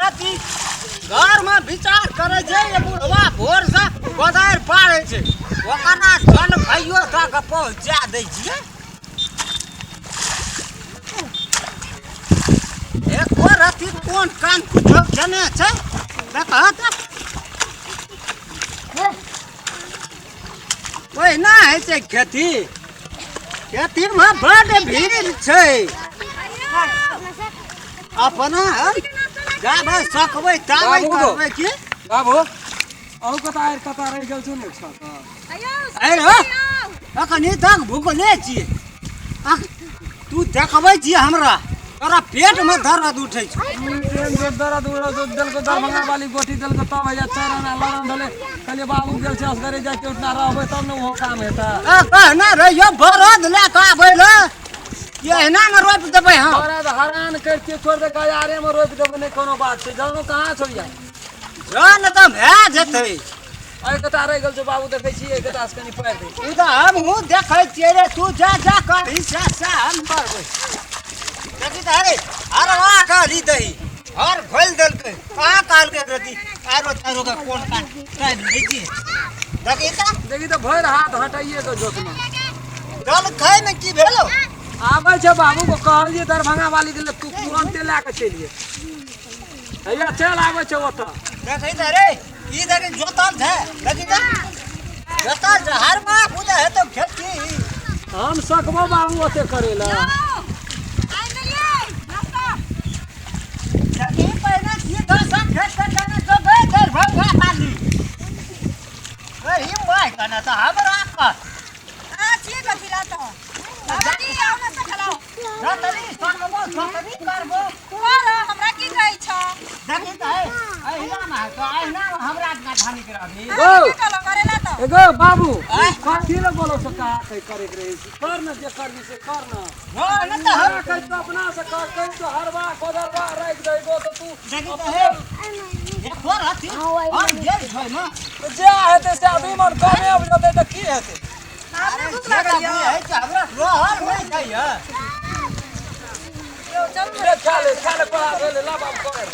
रत्ती घरमे विचार करै छै जे बुढ़वा भोरसँ कोदारि पाड़ै छै, ओकरा जन भाइयो दऽ कऽ पहुँचा दै छियै। एको रत्ती कोन काम कुछो केने छै, देखह तऽ ओहिना होइ छै खेती। खेतीमे बड्ड भीड़ छै। अपना जाबै सकबै ताबै बाबू गो। करबै की बाबू, अहूँ कतऽ आरि कतऽ रहि गेल छौ ने छऽ अरे हो, अखनी तक भूखले छियै। तू देखबै छियै हमरा, तोरा पेट में दर्द उठै छौ। ट्रेन के दर्द उड़ल तो देलको दरभंगा वाली गोटी देलको, तब हैया 4 आना लड़न भेलै। कहलियै बाबू गेल छै असगरे, जाके उतना रहबै तब ने ओहो काम हेतै। आ, कहने रहियो बरद लए कऽ आबै लए, कि एहिना ने रोपि देबै हम। बरद हरान करिते छोड़ दे, गजारे में रोपि देबै, नहि कोनो बात छै। जानो कहाँ छौ यार? जन तऽ भए जेतै। एहि कता रहि गेल छौ बाबू, देखै छी एहि कता से कनि पारि दै। ओ तऽ हमहूँ देखै छियै रे, तू जा जा करही सएह सएह हम करबै। देखी तऽ हे, हरवा कहली दही हर घोलि देलकै। कहाँ कहलकै रति आरो तारो के कोन कान काटि लै छियै। देखी तऽ, देखी तऽ भरि हाथ हटाइए के जोतमे। जलखैमे की भेलौ? आबै छै बाबू को कहलियै दरभंगा वाली के तू तुरन्ते लए कऽ चलि हैया, चल आबै छै ओतऽ। देखी तऽ रे, ई देखी जोतल छै, देखी तऽ जोतल छै, हरवा पूजा हेतौ खेती। हम सकबो बाबू ओते करे लए? देखी पहिने सीधा सँ खेत के केने जोगै दरभंगा वाली। कही माय कने तऽ हमरा कह। जतनी सकबो ततनी करबो। देखी तऽ हे, अहिना मे हेतौ, अहिना मे हमरा धानी के रहबी। एगो बाबू। आँय? कथी लए बोलो से कहा के करे के रहै छै? कर न, जे करबी से कर न। हँ, नहि तऽ हम हमरा कहै तो अपना से कर, कहै तो हरबा कोदरबा राखि दैबो तऽ तू। देखी तऽ हे, एको रत्ती हम गेल छै ने। तऽ जे हेतै से आदमी मन कमे आबि जेतै तऽ की हेतै? अरे जे रत्ती होइ छै, हमरा रहल नहि जाइए। ले खा ले, खा ले, पढ़ा भेलै, ला बाबू कर।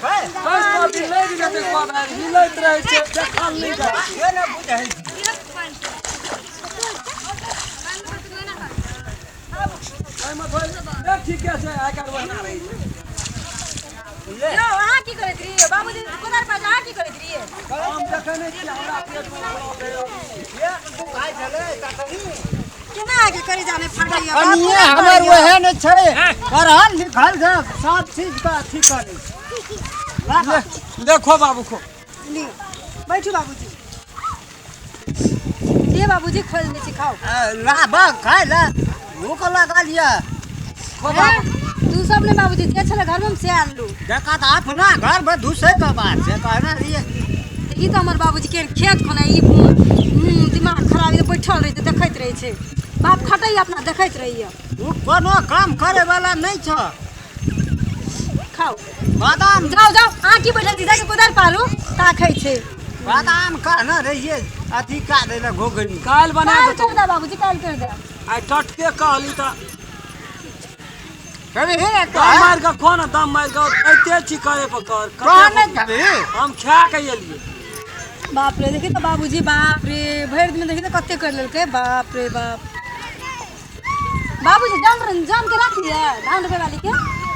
भाइ, 10 दिन लागि जेतै, कोदारि हिलैत रहै छै, देखल नहि जाइ छै। से नहि बुझै छी। ओहिमे धोइ ले, ठीके छै, आइ काल्हि ओहिना रहै छै। ले। हम देखै नहि छियै, हमरा पेटमे एक दुखाइ छलै तखनी। कनिए कनिए हमर ओहे ने छै, पढ़ल लिखल छै, सब चीज के अथी करै छै। ले, देखो बाबू खो। लिअ, बैठू बाबूजी। ले बाबूजी, खोलि दै छी, खाउ। लाबऽ खाय लए, भूख लागल यऽ। खो बाबू। तू सब ने बाबूजी, जे छलै घरमे हम से आनलू। देखा तऽ अपना घरमे घुसैके बात छै, कहना रहियै। ई तऽ हमर बाबूजी के खेत खोना ई दिमाग खराब ई बैठल रहै छै, देखैत रहै छै। बाप खटैया, अपना देखैत रहैया। ओ कोनो काम करे वाला नहि छ। खाउ। बादाम। जाउ जाउ, अहाँ की बैठल छी? जाके कोदारि पारू ता खाइ छै। बादाम कहने रहियै अथी कए दै लए घोघनी। काल्हि बना काल्हि देतौ। कर दे बाबूजी, काल्हि कर दे। आइ टटके कहली तऽ कभी हे दम मारि कऽ खो ने, दम मारि कऽ खाइते छी, करे पर कर। कह नहि कभी। हम खा के एलियै। बाप रे, देखी तऽ बाबूजी, बाप रे, भरि दिन देखी तऽ कते कर लेलकै, बाप रे बाप। बाबूजी, जम जम के राख लिअ धान रोपै वाली के।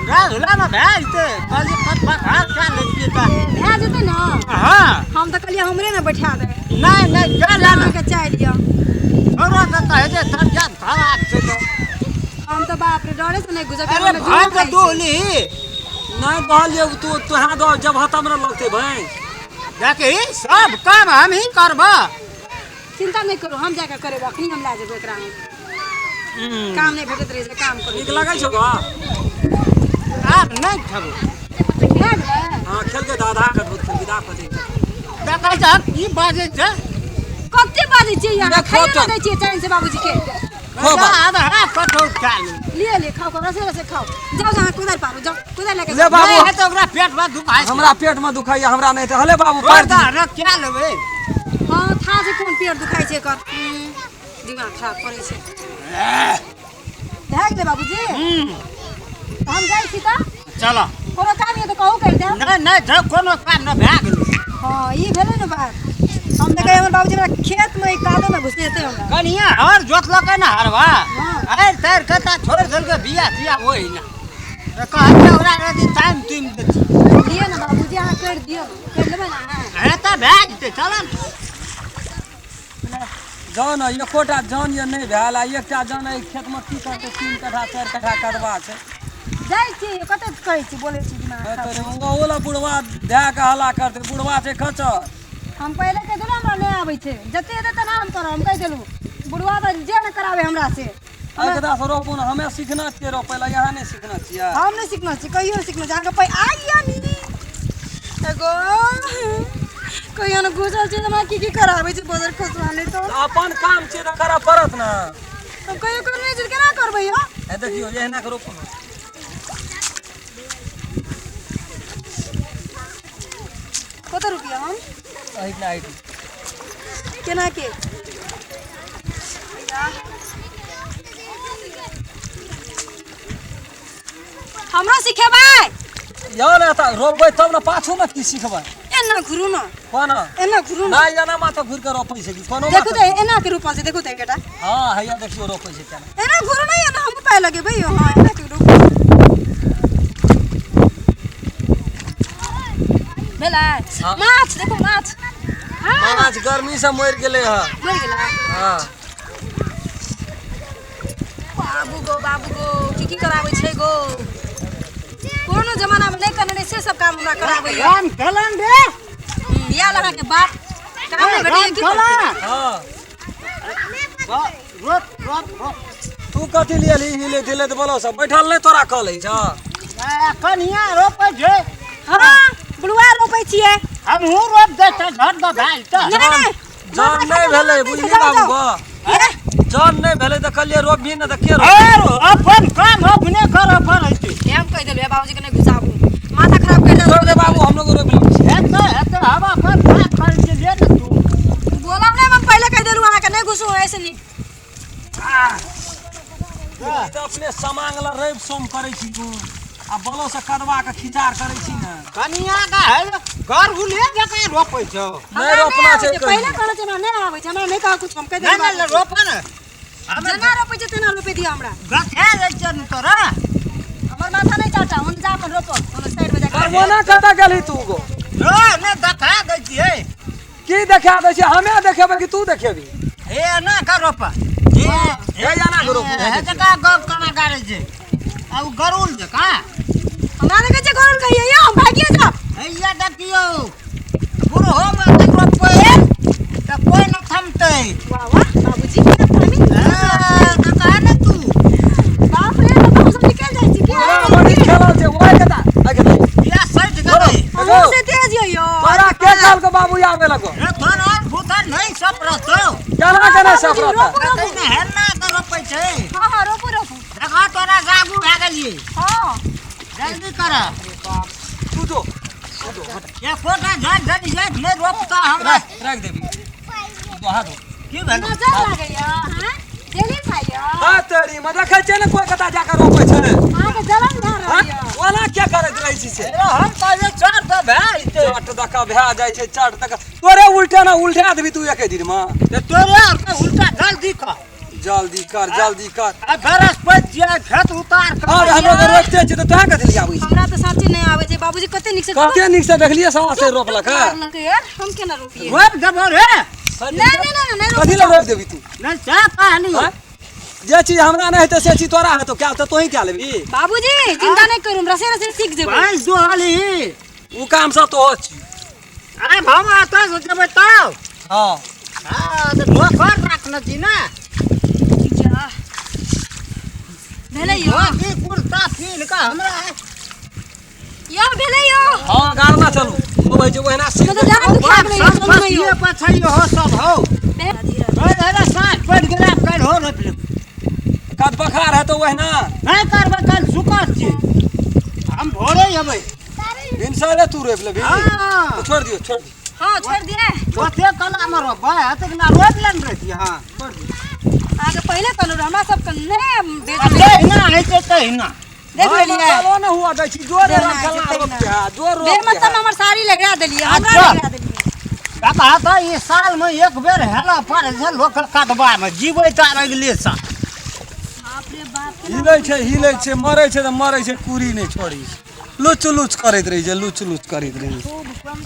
राहुला ने भए जेतै, कहलियै कत बखार कए लेतियै तऽ भए जेतै ने। हँ। हम तऽ कहलियै हमरे ने बैठा दे। नहि नहि, कए ले ने। अहाँके चाय लिअ। छोड़ो तऽ कहै छै तबियत खराब छै तऽ। हम तऽ बाप रे डरे से नहि गुजर। अरे भाय के दूली। नहि कहलियै, तू तोहा दो जब हतम ने लगतै भैंस। देखी, सब काम हम ही करबा। चिंता नहि करू, हम जाके करेबै। अखनी हम लए जेबै एकरा, हम काम नहि भेटैत रहै छै, काम करू। नीक लगै छौ गो? आब नहि खेबो। भए गेलै। हँ, खेलकै तऽ आधा कटबो, खेलकै दा कटै। देखै छहक की बाजै छै? कते बाजै छियै अहाँ? देखो खाइए तऽ। नहि दै छियै चैन से बाबूजी के। खो बाबू। आधा कठौत खा ले। लिए लिए, खाओ खाओ, रसे रसे खाओ। जाओ जाओ, कोदारि पारू, जाओ कोदारि लए के ले जाओ। बाबू। नहि हेतै, ओकरा पेट मे दुखाइ छै। हमरा पेट में दुखाइया, हमरा नहि तऽ हले बाबू पारि दे दी। ने, क्या लेबै? हँ, था छै कोन पेट दुखाइ छै एकर। दिमाग खराब करै छै। भए गेलै बाबूजी, तऽ हम जाइ छी तऽ। चलो। कोनो काम ये तो कहू कर देब। नहि नहि जब कोनो काम न भए गेलै। हां ई भेलै ने बात। हम देखै हमर बाबूजी हमरा खेत में कादो में घुसेते हमरा। कनिया हर जोतलकै ने हरवा। हां। आरि तारि के ता छोड़ि देलकै बिया तिया ओहि ना। तऽ कहलियै ओकरा यदि टाइम तुमि देती। दियौ ने बाबूजी अहाँ कर दियौ, कर लेबै ने अहाँ? हे तऽ भए जेतै चल ने। जन एकोटा जन ये नहि भेल आ एकटा जन एहि खेतमे की करतै? 3 कट्ठा 4 कट्ठा कदबा छै। जाइ छी कते कहै छी बोलै छी दिमाग खराब। ओला बुढ़वा धए कऽ हल्ला करतै, बुढ़वा छै खच्चर। हम पहिले कहि देलहुँ हमरा नहि आबै छै, जते हेतै तेना हम करब। हम कहि देलहुँ बुढ़वा तऽ जे ने कराबै हमरा से। एकदा से रोपू ने, हमे सीखना छियै रोपै लए, यहाँ नहि सीखना छियै। हम नहि सीखना छियै, कहियो नहि सीखना छियै। अहाँके पै आइया नी एगो कहियो ने घुसल छै तऽ हमरा की की कराबै छै बदर खसवा नहि तऽ। अपन काम छै तऽ करऽ पड़त ने। हम कहियो करने छियै केना करबै यौ? हे देखियौ एहिना के रोपू ने। कत रुपया हम? एहिना एहिना। केना के? हमरो सिखेबै? यौ ने तऽ रोपबै तब ने पाछू में की सिखबै? एना घुरू न। कोना? एना घुरू न। नहि एना माथा घुरि कऽ रोपै छै कि कोनो देखू तऽ एना के रोपल छै, देखू तऽ एकटा। हँ हैया देखियौ रोपै छै केना। एना घुरू नहि, एना हम पाय लगेबै यौ। हँ एना के रोपू। भेलै? माछ देखू माछ। माछ गर्मी से मरि गेलै हँ। मरि गेलै? हँ। बाबू गो बाबू गो की की कराबै छै गो? कोनो जमाना में नहि करने से सब काम हमरा कराबै। राम खेलन रे। याल अहाँके बाप काम नहि भेटैए की करतै? हँ। रोप रोप रोप। तू कथी लिए हिले हिले तऽ बोलो सब बैठल नहि तोरा कल अछि। कनिया रोपै छै। हँ बुढ़वा रोपै छियै। हमहूँ रोप दै छै झट दऽ भए जेतै। नहि नहि जन नहि भेलै बुझली बाबू गो। जन नहि भेलै तऽ कहलियै रोपबी ने तऽ के रोपतै? अपन काम अपने करऽ पड़ै छै। हम कहि देलहुँ बाबूजी के नहि घुसाबू, माथा खराब करि देलहुँ। छोड़ दे बाबू हम लोग रोपि लै छियै। हेतै हेतै हम अपन काम करै छियै ले ने तू। बोलब नहि, हम पहिले कहि देलहुँ अहाँके नहि घुसू ऐसे नीक। तऽ अपने समांग लए रवि सोम करै छी तू आ बलो से कदवा के खिचार करै छी ने। कनिया के है घर उले जकाँ रोपै छौ। नहि रोपना छै पहिले कहै छै हमरा नहि आबै छै, हमरा नहि कह कुछ, हम कहि देलहुँ। नहि नहि रोपऽ ने। जेना रोपै छै तेना रोपि दिअ हमरा। गछा लै छै ने तोरा। हमर माथा नहि चाटा, हम जा अपन रोपब कोनो साइड मे जा कऽ। करबो ना कतऽ गेलही तू गो? रो ने देखा दै छियै। की देखा दै छियै? हमे देखेबै कि तू देखेबी? हे एना के रोपऽ। हे एना के रोपू। हे जकाँ गप केना गारै छै आ ओ गरुल जकाँ। हमरा देखै छै गरुल कहियै यौ, हम भागिए जाब। हैया देखियौ बुढ़हो मे रोपबै तऽ कोइ नहि थमतै। वाह वाह बाबूजी केना थामी? देखा ने तू। बाप रे तऽ हम सब निकलि जाइ छी। बड़ी खेलल छै ओहि के ता बिया सटि गेलै। हमहूँ से तेज यौ। तोरा के कहलकौ बाबू आबै लगो? रे तोरा भूतर नहि सब रहतौ। केना केना सब रहतौ? ने हेना के रोपै छै। हँ हँ रोपू रोपू। देखा तोरा आगू भए गेलियै। हँ जल्दी कर। तू जो एकोटा झट झट झट नहि रोपता हमरा। राखि देबी हाथ धो। की भेल? नजर लागैया। हँ डेली खाइया। हाँ तेरी में देखै छियै ने कोइ कतऽ जाकऽ रोपै छै। अहाँके जलन भए रहल यऽ। ओना क्या करैत रहै छी से? हम कहलियै चढ़ दऽ भए जेतै। चट दऽ कऽ भए जाइ छै चट दऽ कऽ। तोरे उल्टे ने उल्टा देबी तू एके दिनमे। तऽ तोरे आरके उल्टा जल्दी कर। जल्दी कर जल्दी कर। आ बरसपति छियै खेत उतार कऽ। और हमरो के रोपिते छियै तऽ तोरा कथी लए आबै छी? हमरा तऽ साँचे नहि आबै छै बाबूजी कते नीक से। कते नीक से देखलियै सवा से रोपलक है। यार हम केना रोपियै? रोपि देबौ रे। नहीं नहीं नहीं नहीं कथी लए रोपि देबी तू? नहि से कहलियौ। जे चीज हमरा नहि हेतै से चीज तोरा हेतौ, क्या तऽ तोही क्या लेबी? बाबूजी चिंता नहि करू, हम रसे रसे सीख जेबै। भैंस दुहली उ काम सब तो छी। आब हम एतऽ से जेबै तब। हँ हँ तऽ नौकर राखने छी ने। भेलै यौ। धोती कुर्ता पहिन कऽ हमरा यौ भेलै यौ। हँ गाड़ना चलू होबै छै ओहिना सीख। मतलब जान दुखा गेलै यौ, चलू ने यौ। पछैयो हो सब हौ। साँझ पड़ि गेलै काल्हि हो रोपि लेबै। कद बखार हेतौ ओहिना। नहि करबै काल्हि सुकल छी। हम भोरे अबै। भिनसरे तू रोपि लेबही? हँ। छोड़ि दियौ छोड़ि दियौ। हँ छोड़ि दियै। ओते कलामे रोपबै एतेक ना रोपि लेने रहितियै। हँ छोड़ि दियौ। अहाँके पहिले कहलहुँ हमरा सबके नहि जहिना होइ छै तहिना। देख लेलियै चलो ने हुआ दै छी जोर देह नहि चलना छै, रोक के है जोर रोक देह के मतलब है। हमर साड़ी लगा देलियै हमरा अच्छा। लगा देलियै। कथा तऽ ई साल में एक बेर हेला पड़ै छै लोक कदबा में जीबै तऽ अगले साल। बाप रे बाप। हिलै छै, हिलै छै, मरै छै तऽ मरै छै, कुरी नहि छोड़ै छै, लुच लुच करैत रहै छै, लुच लुच करैत रहै छै। खूब कम।